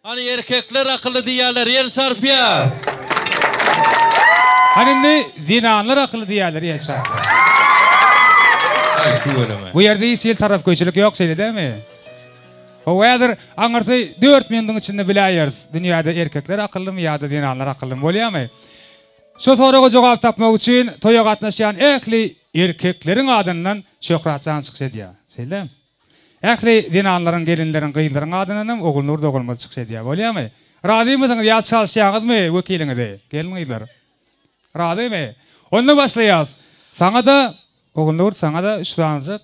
Hany erkekler akylly diýýärler el çarpýar. Hany indi zenanlar akylly diýýärler el çarpýar. Aý tüweleme. Bu ýerde hiç hili tarapgöýçülik ýok şeýle dälmi? Hawa häzir aňyrsy dört minudyň içinde biläýeris dünýäde erkekler akyllymy ýa-da zenanlar akyllymy bolýamy? Şu soraga jogap tapmak üçin toýa gatnaşýan ähli erkekleriň adyndan Şöhrat jan çykyş edýär. Şeýle dälmi? Ähli zenanlaryň, gelinleriň, gyzlaryň adyndan hem Ogulnur doganymyz çykyş edýär. Bolýamy? Razymysyňyz ýa çalyşýaňyzmy wekiliňizi, gelin-gyzlar? Razymy? Onda başlaýas. Saňa-da, Ogulnur, saňa-da üç sanyjyk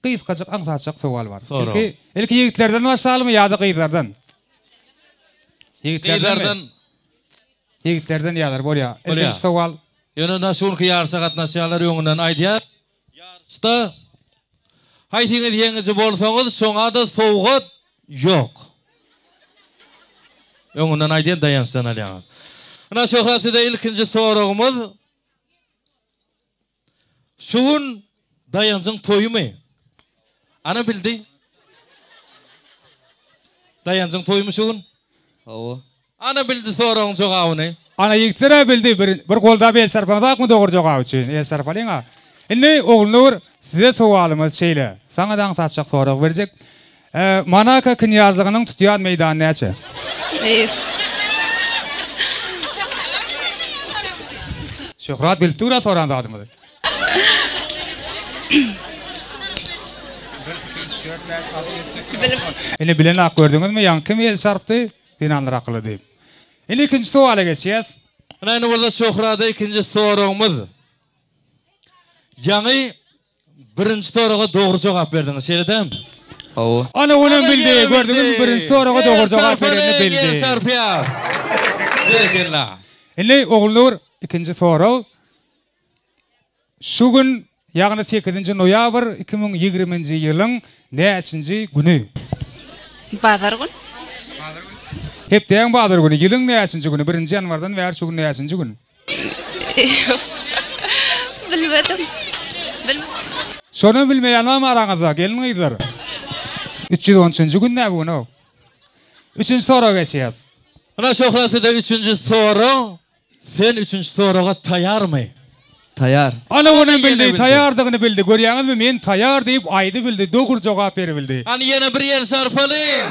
gysgajyk, aňsatjak sowal bar. Sorag. Ilki, ilki ýigitlerden başlalymy ýa-da gyzlardan? Ýigitlerdenmi? Gyzlardan. Ýigitlerden ýalar, bolýar. Bolýar. Ilkinji sowal. Ýöne na şu günki ýaryşa gatnaşýanlar öňünden aýdýar. Ýaryşda haýsyňyz ýeňiji bolsaňyz, şoňa-da sowgat ýok. Öňünden aýdýan Daýançdan alýaňyz. Ynha Şöhrat size ilkinji soragymyz. Şu gün Daýanjyň toýumy? Ana bildi. Daýanjyň toýumy şu gün? Hawa. Ana bildi soragyň jogabyny. Ana ýigitler-ä bildi bir bir goldap el çarpaňyzakmy dogry jogap üçin el çarpalyň-a. Indi Ogulnur size sowalymyz şeýle. Saňa-da aňsatjak sorag berjek. Monako knýazlygynyň tutýan meýdany näçe? Şöhrat bilip dur-a soran zadymyzy. Indi bilenok gördüňizmi ýaňky kim el çarpdy? Zenanlar akyly diýip. Indi ikinji sowala geçýäs. Ine indi bolsa Şöhrada ikinji soragymyz. Ýaňy birinji soraga dogry jogap berdiňiz, şeýle dälmi? Hawa. Ana olam Ana bildi, ýene gördüňizmi bildi. birinji soraga dogry El jogap berenini çarpalyň, bildi. el çarpýar. Berekella. Indi Ogulnur ikinji sorag. Şu gün, ýagny sekizinji noýabr 2020-nji ýylyň näçinji güni? Bazar gün. Hepdäň bazar güni, ýylyň näçinji güni? Birinji ýanwardan bäri şu gün näçinji gün? Bilmedim. Bilmedim. Şonam bilmeýän barmy araňyzda, gelin-gyzlar? 313-nji gün-dä bu gün-ow. Üçünji soraga geçýäs. Ynha Şöhrat size üçünji sorag. Sen üçünji soraga taýarmy? Taýar. Ana onam Ana bildi, ýene bildi. taýardygyny bildi. Görýäňizmi, men taýar diýip aýdy bildi, dogry jogap beribildi. Hany ýene bir el çarpalyň.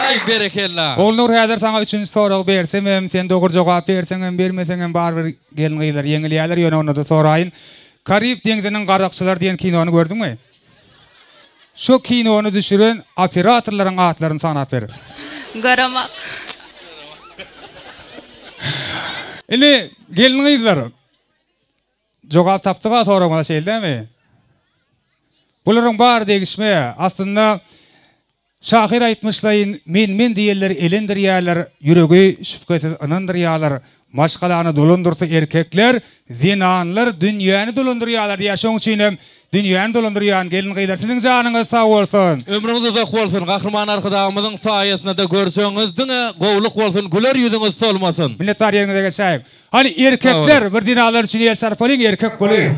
Aý berekella. Ogulnur häzir saňa üçünji soragy bersemem, sen dogry jogap berseňem, bermeseňem barybir gelin-gyzlar ýeňilýärler, ýöne onda-da soraýyn. Karib deňziniň garakçylary diýen kinony gördüňmi? Şo kinony düşüren operatorlaryň atlaryny sanap ber. Göremak. Indi gelin-gyzlar jogap tapdyga soragyňyza şeýle dälmi? Bularyň bary degişme. Aslynda Şahyr aýtmyşlaýyn, Men-men diýenleri elendirýärler, ýüregi şübhesiz ynandyrýarlar. Maşgalany dolandyrsa erkekler, zenanlar dünýäni dolandyrýarlar diýýär. Şonuň üçin hem dünýäni dolandyrýan gelin-gyzlar siziň janyňyz sag bolsun! Ömrüňiz uzak bolsun, Gahryman Arkadagymyzyň saýasynda-da görjegiňiz diňe gowluk bolsun, güler ýüzüňiz solmasyn! Minnetdar ýeriňize geçäýiň. Hany erkekler bir zenanlar üçin el çarpalyň erkek goly.